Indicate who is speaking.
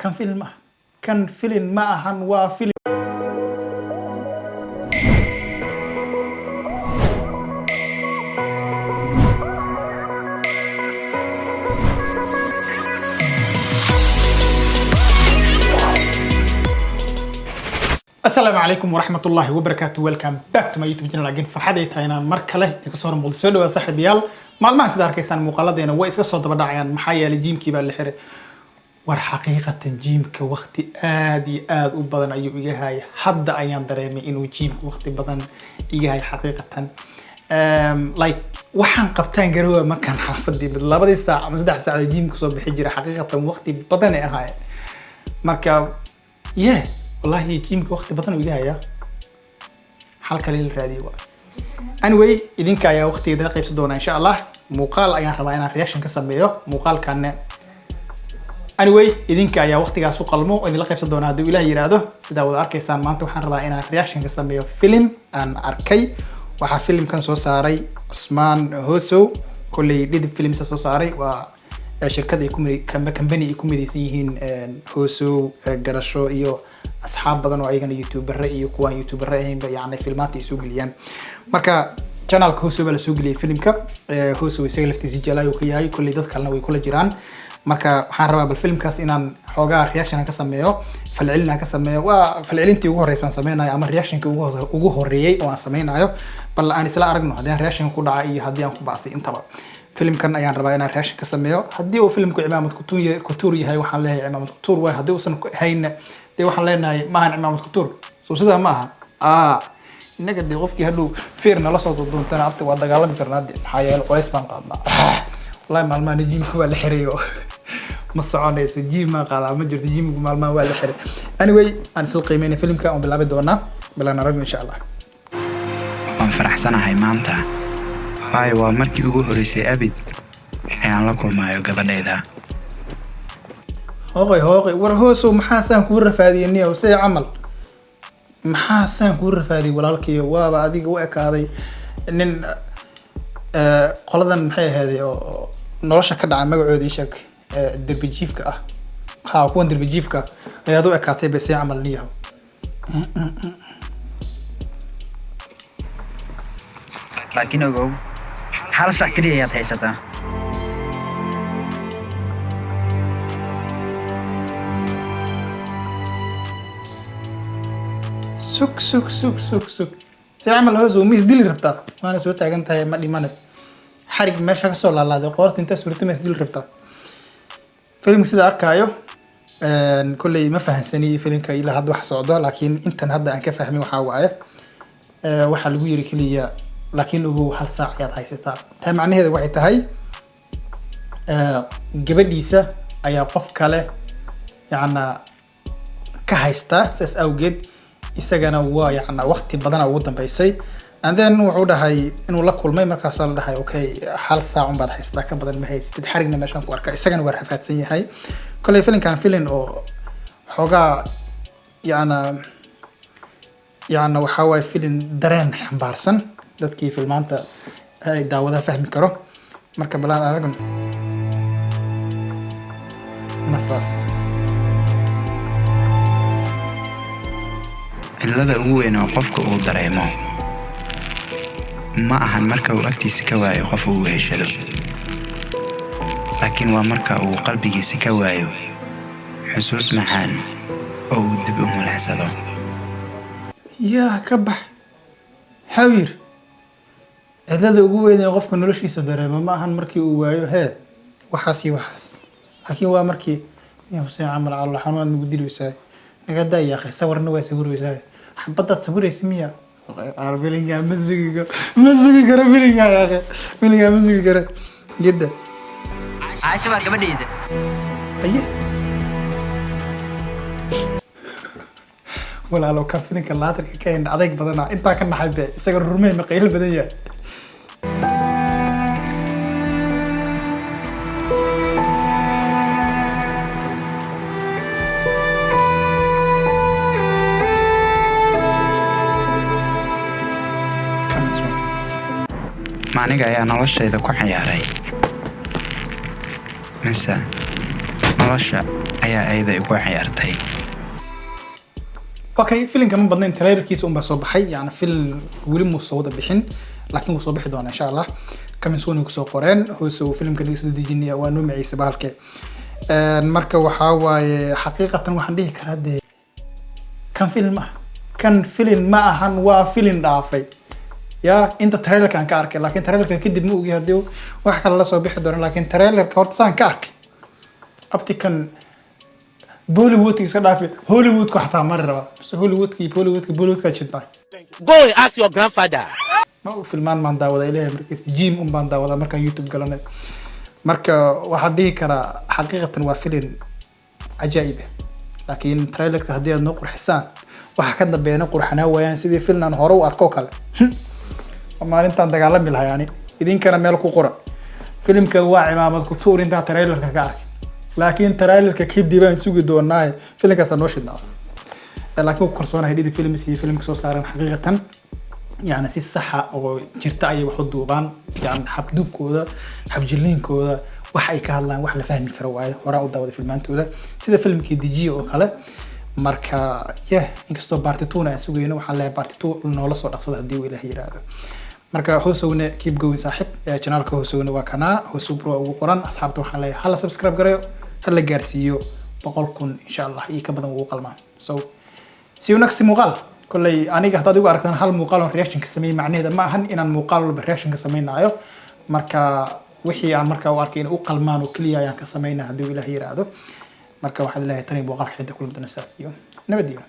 Speaker 1: Kan filin ma aha, kan filin ma ahan, waa filin. Asalaamu calaykum waraxmat ullaahi wabarakaatu. Welcome back to my YouTube channel again. Farxad ay tahay inaan mar kale idinka soo hormuudo. Soo dhawaa, saaxiibayaal. Maalmahan sida arkaysaan muuqaaladeena way iska soo daba dhacayaan, maxaa yeelay gymkii baa la xiray. War xaqiiqatan gymka waqti aad iyo aad u badan ayuu iga haya. Hadda ayaan dareemay inuu gymka waqti badan iga haya xaqiiqatan. Like waxaan qabtaan garowa markaan xaafadii 2dii saac ama 3 saac gymka soo bixi jira, xaqiiqatan waqti badan ay ahaayeen. Marka yeah, wallahi gymka waqti badan uu iga hayaa, xal kale la raadiyo waa. Anyway, idinka ayaa waqtigeeda la qaybsan doona insha Allah. Muuqaal ayaan rabaa inaan reaction ka sameeyo muuqaalkanne. Anyway, idinka ayaa waqtigaas u qalmo oo idinla qaybsan doona hadduu Ilaah yiraahdo. Sidaa wada arkaysaan, maanta waxaan rabaa inaan reaction ka sameeyo film aan arkay. Waxaa filimkan soo saaray Cusmaan Hosow, kolley Dhidib Filmsa soo saaray. Waa shirkad ay ku company ay ku midaysan yihiin Hosow, Garasho iyo asxaab badan oo ayagana youtubere iyo kuwaan youtubere ahaynba, yacni filmaanta ay soo geliyaan. Marka channelka Hosow baa lasoo geliyay filimka. Hosow isaga laftiisa jalaay uu ka yahay, kolley dad kalena way kula jiraan. Marka waxaan rabaa bal filimkaas inaan xoogaa reaction aan ka sameeyo, falcelin aan ka sameeyo. Waa falcelintii ugu horeysa aan sameynayo ama reactionkii ugu horeeyay oo aan sameynayo. Bal aan isla aragno haddii aan reaction ku dhacay iyo haddii aan ku baasay intaba. Filimkan ayaan rabaa inaan reaction ka sameeyo. Haddii uu filimku cimaamad kutuur yahay, waxaan leeyahay cimaamad kutuur waay. Haddii uusan hayna, dee waxaan leenahay maahan cimaamad kutuur. Soo sidaa ma aha? Innaga dee qofkii hadhow feer nala soo duntana abti waa dagaalami karnaa de, maxaa yeele culays baan qaadnaa. Wallahi maalmahan gymka waa la xiray oo ma soconayso, gym maa qaadaa ma jirto, gymku maalmahan waa la xiray. Anyway, aan isla qiimeynay filimka, aan bilaabi doonaa. Bilaan aragno insha Allah.
Speaker 2: Waan faraxsanahay maanta, waayo waa markii ugu horreysay abid ee aan la kulmayo gabadhayda.
Speaker 1: Hooqay hooqay, war Hoosow, maxaa saan kuu rafaadiyey niyow? See camal maxaa saan kuu rafaadiyey walaalkiyo? Waaba adiga u ekaaday nin qoladan maxay ahaaday oo nolosha ka dhaca, magacooda ii sheeg, derbi jiifka ah. Ha, kuwan derbi jiifka ayaad u ekaatay bay. See camal niyahow?
Speaker 3: Laakiin ogow, hal sac keliya ayaad haysataa.
Speaker 1: Sug sug sug sug sug, see camal Hoosow, ma isdili rabtaa? Waana soo taagan tahay, ma dhimane. Xarig meesha kasoo laalaaday qoorta intaa suurta, ma isdili rabtaa? Filimka sida arkaayo kolley ma fahansani filimka ilaa hadda wax socdo, laakiin intan hadda aan ka fahmay waxaa waaye waxaa lagu yiri keliya, laakiin ogow hal saac ayaad haysataa. Taa macnaheeda waxay tahay gabadhiisa ayaa qof kale yacna ka haystaa, sidaas awgeed isagana waa yacna waqti badana ugu dambeysay. And then wuxuu dhahay inuu la kulmay, markaasaa la dhahay, "Okay, hal saac un baad haystaa, ka badan ma haysatid." Xarigna meeshaan ku arka, isagana waa rafaadsan yahay. Kolley filimkan filin oo xoogaa yacna waxaa waaye filin dareen xambaarsan, dadkii filmaanta ay daawadaha fahmi karo. Marka balaan aragno naftaas.
Speaker 2: Cidlada ugu weyn oo qofka uu dareemo ma ahan marka uu agtiisa ka waayo qof uu weheshado, laakiin waa marka uu qalbigiisa ka waayo xusuus macaan oo uu dib u milicsado.
Speaker 1: Yaa ka bax xawir, cidlada ugu weyn ee qofka noloshiisa dareemo ma ahan markii uu waayo hee waxaas iyo waxaas, laakiin waa markii ya Xuseen camal calool xanuun nagu dileysaa. Naga daa yaaqay, sawirna waa sawiraysaa, xabadaad sawiraysa miya? Filingaa ma sugi karo, ma sugi karo filingaa yaaqay, filingaa ma sugi karo gedda.
Speaker 3: Caasha waa gabadhayda.
Speaker 1: Aye walaalo, kan filinka laatarka ka indha adayg badana intaa ka naxay be, isaga rurmey ma qayl badan yahay. Kan
Speaker 2: Ma aniga ayaa noloshayda ku ciyaaray mise Nolosha ayaa ayada igu ciyaartay.
Speaker 1: Okay, filimka ma badnayn, trailerkiisa unbaa soo baxay. Yani film weli muu soo wada bixin, laakiin wuu soo bixi doonaa insha Allah. Coming soon ay kusoo qoreen hoose uu filimka laga soo dejinaya, waa noo maciisa bahalke. Marka waxaa waaye, xaqiiqatan waxaan dhihi karaa dee kan film ah, kan filin ma ahan, waa filin dhaafay ya inta trailerkan ka arkay. Laakiin trailerka kadib ma ogi haddii wax kale la soo bixi doono, laakiin trailerka horta saan ka arkay, abti, kan Bollywoodka iska dhaafi, Hollywoodka xataa mari rabaa. Mise Hollywoodka iyo Bollywoodka, Bollywoodka jidnaa.
Speaker 4: Go and ask your grandfather.
Speaker 1: Ma u filmaan maan daawada ilahay markiis gym un baan daawadaa markaan YouTube galanay. Marka waxaan dhihi karaa xaqiiqatan waa filin cajaa'ib ah, laakiin trailerka haddii aad noo qurxisaan, waxa ka dambeeyana qurxanaa waayaan sidii filin aan hore u arko kale, waa maalintaan dagaalami lahay ani. Idinkana meel ku qora, filimka waa cimaamad ku tuur intaa trailerka ka arkay, laakiin trailerka kadib aan sugi doonaaye filimkaasa noo shidnaa. Laakiin ku kalsoonahay Dhidi Films iyo filimka soo saaran. Xaqiiqatan yani si saxa oo jirta ayay wax u duubaan, yani habduubkooda, habjiliinkooda, wax ay ka hadlaan wax la fahmi karo waaye. Horaan u daawaday filmaantooda sida filmkii Dejiye oo kale. Marka yeh, inkastoo part 2 na aan sugayno, waxaan leeyahay part 2 noola soo dhaqsada haddii uu Ilaah yiraahdo. Marka Hoosowne, keep going saaxib. Channelka Hoosowne waa kanaa, Hoosow Bro ugu qoran. Asxaabta waxaan leeyahay hala subscribe gareeyo, hala gaarsiiyo 100,000 insha Allah iyo ka badan ugu qalmaan. So see you next muuqaal. Kolley aniga haddaad igu aragtaan hal muuqaal oon reaction ka sameeyey, macnaheeda ma ahan inaan muuqaal walba reaction ka sameynaayo. Marka wixii aan markaa u arkay inay u qalmaan oo keliya ayaan ka sameynaa haddii uu Ilaah yiraahdo. Marka waxaad leeyahay tani muuqaalka xinta kulmi doona, saas iyo nabadiyo.